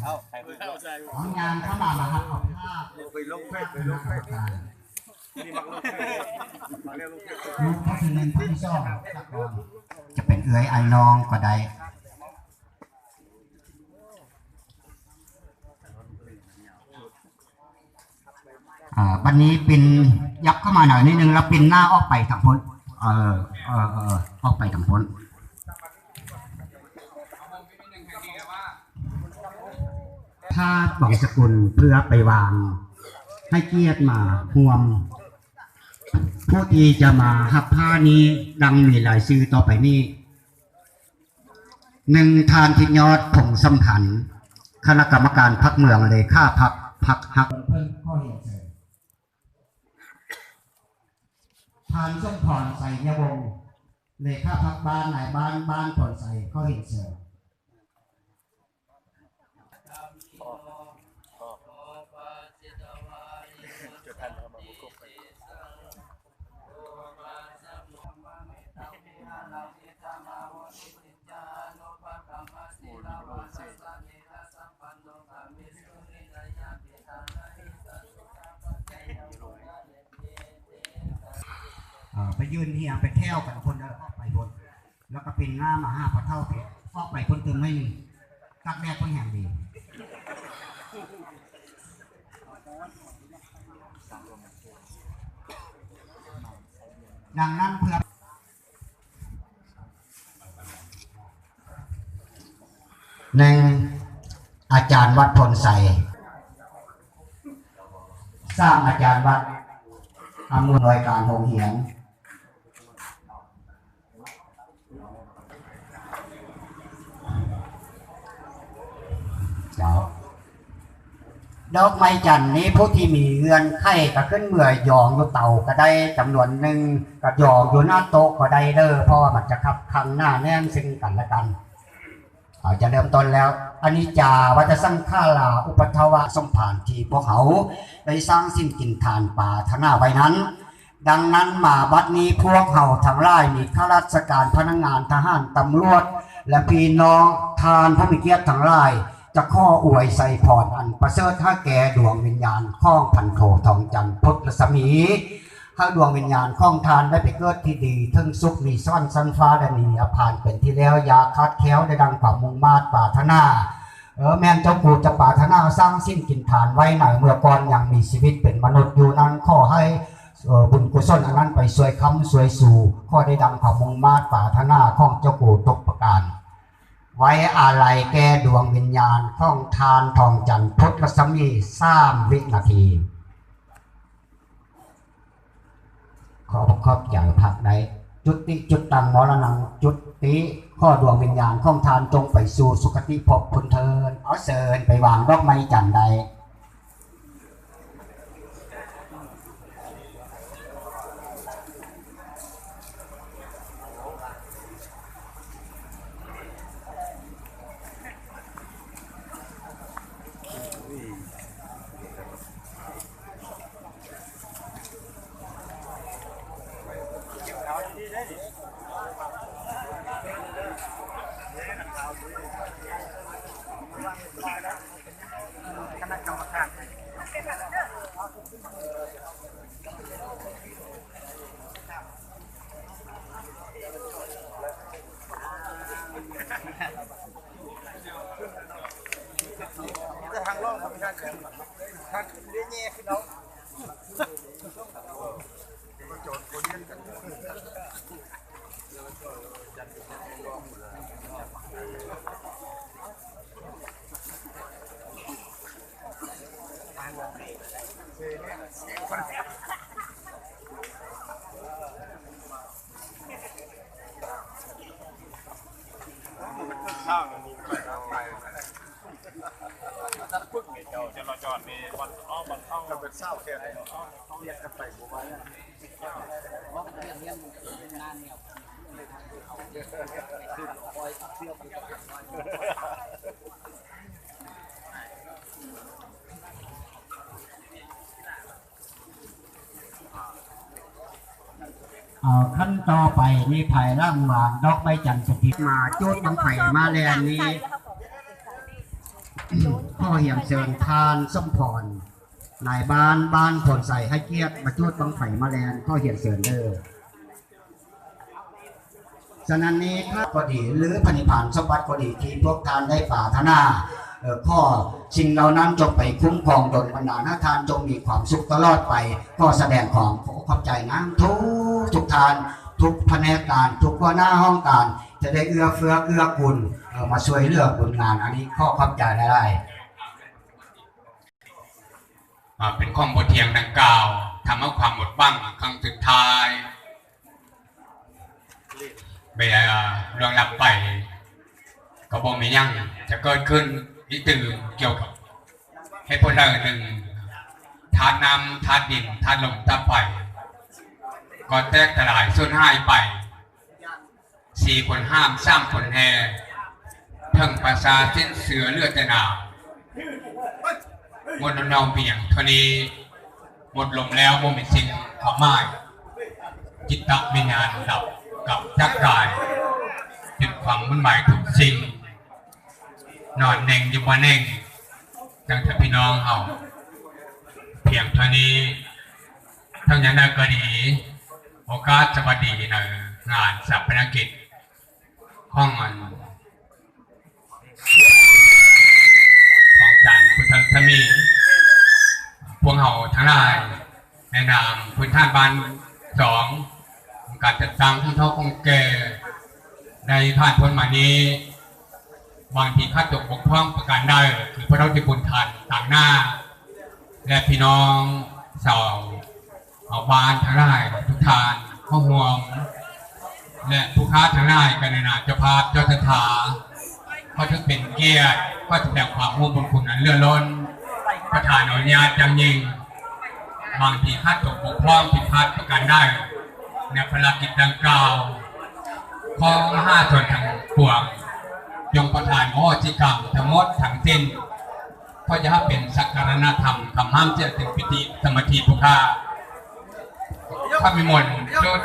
ຂອງຍາງເຂົ້າມາ ມາຮັບເອົາພາບ ໄປລົງເຟສ ໄປລົງເຟສ ນີ້ມັກລົງເຟສ ມັກເລີຍລົງເຟສ ລູກເຂົາຊິເນັ້ນຄົນທີ່ສອງ ຈະເປັນເອື້ອຍອ້າຍນ້ອງກໍໄດ້. ອ່າ ບັດນີ້ປິ່ນ ຍັບເຂົ້າມາໜ້ອຍໜຶ່ງ ແລ້ວປິ່ນໜ້າອອກໄປທາງພຸ້ນ ເອີ ເອີ ເອີ ອອກໄປທາງພຸ້ນ ພາບບັງສະກຸນເພື່ອໄປວາງ ໃຫ້ກຽດມາຮ່ວມ ຜູ້ທີ່ຈະມາຮັບຜ້ານີ້ ດັ່ງມີລາຍຊື່ຕໍ່ໄປນີ້. ໜຶ່ງ ທ່ານ ທິດຍອດ ພົງສຳພັນ ຄະນະກຳມະການພັກເມືອງ ເລຂາພັກ ພັກຮັກ ເພິ່ນຂໍຮຽນເຊີນ. ທ່ານ ສົມພອນ ໄຊຍະວົງ ເລຂາພັກບ້ານ ນາຍບ້ານບ້ານພອນໄຊ ຂໍຮຽນເຊີນ. ເອີ ໄປຢືນຮຽງເປັນແຖວກັນພຸ້ນເດີ ອອກໄປພຸ້ນ ແລ້ວກໍປິ່ນໜ້າມາຫາພໍ່ເຖົ້າເພ ອອກໄປພຸ້ນຕື່ມໜ້ອຍໜຶ່ງ ຕາກແດດເພິ່ນແຮງດີ. ດັ່ງນັ້ນເພື່ອ ໜຶ່ງ ອາຈານວັດໂພນໄຊ, ສາມ ອາຈານວັດ ອຳນວຍການໂຮງຮຽນ. ເຈົ້າ ດອກໄມ້ຈັນນີ້ ຜູ້ທີ່ມີເງື່ອນໄຂກໍຂຶ້ນເມືອຢອງຢູ່ເຕົາກໍໄດ້ຈຳນວນໜຶ່ງ, ກໍຢອງຢູ່ໜ້າໂຕະກໍໄດ້ເດີ້ ເພາະວ່າມັນຈະຄັບຂັງໜາແໜ້ນເຊິ່ງກັນແລະກັນ. ເຮົາຈະເລີ່ມຕົ້ນແລ້ວ. ອະນິດຈາ ວັດຕະສັງຂາລາ ອຸປັດຖະວະ ສົມພານທີ່ພວກເຮົາໄດ້ສ້າງສິນກິນທານປາຖະໜາໄວ້ນັ້ນ, ດັ່ງນັ້ນມາບັດນີ້ພວກເຮົາທັງຫຼາຍ ມີຂ້າລາຊະການ, ພະນັກງານ, ທະຫານ, ຕຳຫຼວດ ແລະ ພີ່ນ້ອງທ່ານຜູ້ມີກຽດທັງຫຼາຍ ຈະຂໍອວຍໄຊພອນອັນປະເສີດໃຫ້ແກ່ດວງວິນຍານຂອງພັນໂທ ທອງຈັນ ພຸດລະສະໝີ, ໃຫ້ດວງວິນຍານຂອງທ່ານໄດ້ໄປເກີດທີ່ດີ ເຖິງສຸກ ມີສະຫວັນຊັ້ນຟ້າ ແລະ ໜີນິພານເປັນທີ່ແລ້ວ ຢ່າຂາດແຄ້ວ ໄດ້ດັ່ງຄວາມມຸ່ງມາດປາດຖະໜາ. ເອີ ແມ່ນເຈົ້າກູເຈົ້າປາດຖະໜາສ້າງສິນກິນທານໄວ້ໃນເມື່ອກ່ອນຍັງມີຊີວິດເປັນມະນຸດຢູ່ນັ້ນ ຂໍໃຫ້ ເອີ ບຸນກຸສົນອັນນັ້ນໄປຊ່ວຍຄ້ຳຊ່ວຍຊູ ຂໍໄດ້ດັ່ງຄວາມມຸ່ງມາດປາດຖະໜາຂອງເຈົ້າກູທຸກປະການ. ໄວ້ອາໄລແກ່ດວງວິນຍານຂອງທ່ານທອງຈັນ ພຸດລະສະໝີ ສາມວິນາທີ. ຂໍຂອບໃຈພັກໃດ. ຈຸຕິ ຈຸດຕັງ ມະລະນັງ ຈຸຕິ. ຂໍດວງວິນຍານຂອງທ່ານຈົ່ງໄປສູ່ສຸຄະຕິພົບພຸ້ນເທີ້ນ. ເອົາ ເຊີນໄປວາງດອກໄມ້ຈັນໄດ້. ຄະນະກຳມະການ ເອົາ ຂັ້ນຕໍ່ໄປນີ້ ພາຍຫຼັງວາງດອກໄມ້ຈັນສະຖິດ ມາຈູດບັ້ງໄຟມາແລ່ນນີ້ ຈູດ ຂໍຮຽນເຊີນທ່ານສົມພອນ ນາຍບ້ານບ້ານໂພນໄຊ ໃຫ້ກຽດມາຈູດບັ້ງໄຟມາແລ່ນ ຂໍຮຽນເຊີນເດີ້. ສະນັ້ນນີ້ ຂ້າກໍດີ ຫຼື ພະນິບພານສົມບັດກໍດີ ທີ່ພວກທ່ານໄດ້ປາດຖະໜາ ເອີ ຂໍສິ່ງເຫຼົ່ານັ້ນຈົ່ງໄປຄຸ້ມຄອງດົນບັນດານໃຫ້ທ່ານຈົ່ງມີຄວາມສຸກຕະຫຼອດໄປ. ຂໍສະແດງຄວາມຂໍຂອບໃຈນຳທຸກໆທ່ານ ທຸກພະແນກການ ທຸກຫົວໜ້າຫ້ອງການ ຈະໄດ້ເອື້ອເຟື້ອເກື້ອກູນ ເອີ ມາຊ່ວຍເຫຼືອບຸນງານອັນນີ້. ຂໍຂອບໃຈຫຼາຍໆ. ອ່າ ເປັນຂອງບົດຮຽນດັ່ງກ່າວ ທຳໃຫ້ຄວາມໝົດຫວັງຄັ້ງສຸດທ້າຍ ໄປ ອ່າ ລ່ວງລັບໄປ ກໍບໍ່ມີຫຍັງຈະເກີດຂຶ້ນອີກຕື່ມ ກ່ຽວກັບເຫດຜົນໃດໜຶ່ງ ທາດນ້ຳ ທາດດິນ ທາດລົມ ທາດໄຟ ກໍແຕກທະລາຍສູນຫາຍໄປ. ສີ່ຄົນຫ້າມ ສາມຄົນແຫ່ ເຖິງປະຊາສິ້ນເຊື້ອເຫຼືອແຕ່ໜາວ ໝົດລະນອງພຽງເທົ່ານີ້ ໝົດລົມແລ້ວບໍ່ມີສິ່ງຄວາມໝາຍ ຈິດຕະວິນຍານດັບກັບຈາກກາຍ ຈົນຄວາມວຸ່ນວາຍທຸກສິ່ງ ນອນເໜັງຢູ່ບໍ່ເໜັງ ຕັ້ງແຕ່ພີ່ນ້ອງເຮົາພຽງເທົ່ານີ້. ເຖິງຢ່າງໃດກໍດີ ໂອກາດສະຫວັດດີໃນງານຊາປະນະກິດຂອງອັນ ຂອງທ່ານພຸດທະລັດສະໝີ ພວກເຮົາທັງຫຼາຍ ໃນນາມພື້ນຖານບ້ານສອງ ອົງການຈັດຕັ້ງຂອງເຖົ້າຂອງແກ່ ໄດ້ຜ່ານພົ້ນມານີ້ ບາງທີຂາດຕົກບົກຜ່ອງປະການໃດ ຄືພວກເຮົາທີ່ບຸນທ່ານຕາງໜ້າ ແລະ ພີ່ນ້ອງຊາວເຮົາບ້ານທັງຫຼາຍທຸກທ່ານເຂົ້າຮ່ວມ ແລະ ຜູ້ຂ້າທັງຫຼາຍ ກະໃນນາມເຈົ້າພາບເຈົ້າສັດທາ ຂໍຖືເປັນກຽດ ຂໍສະແດງຄວາມຮູ້ບຸນຄຸນອັນເຫຼືອລົ້ນ ປະທານອະນຸຍາດຢ່າງຍິ່ງ. ບາງທີຂາດຕົກບົກຜ່ອງຜິດພາດປະການໃດໃນພາລະກິດດັ່ງກ່າວ ຂໍມະຫາຊົນທັງປວງ ຈົ່ງປະທານອະໂຫສິກຳທັງໝົດທັງສິ້ນ ເພາະຈະຮັບເປັນສັກກາລະນະທຳ ຄຳຫ້າມເສຍເຖິງປິຕິສະມາທິຜູ້ຂ້າ. ຂ້າມີມົນຈຸດ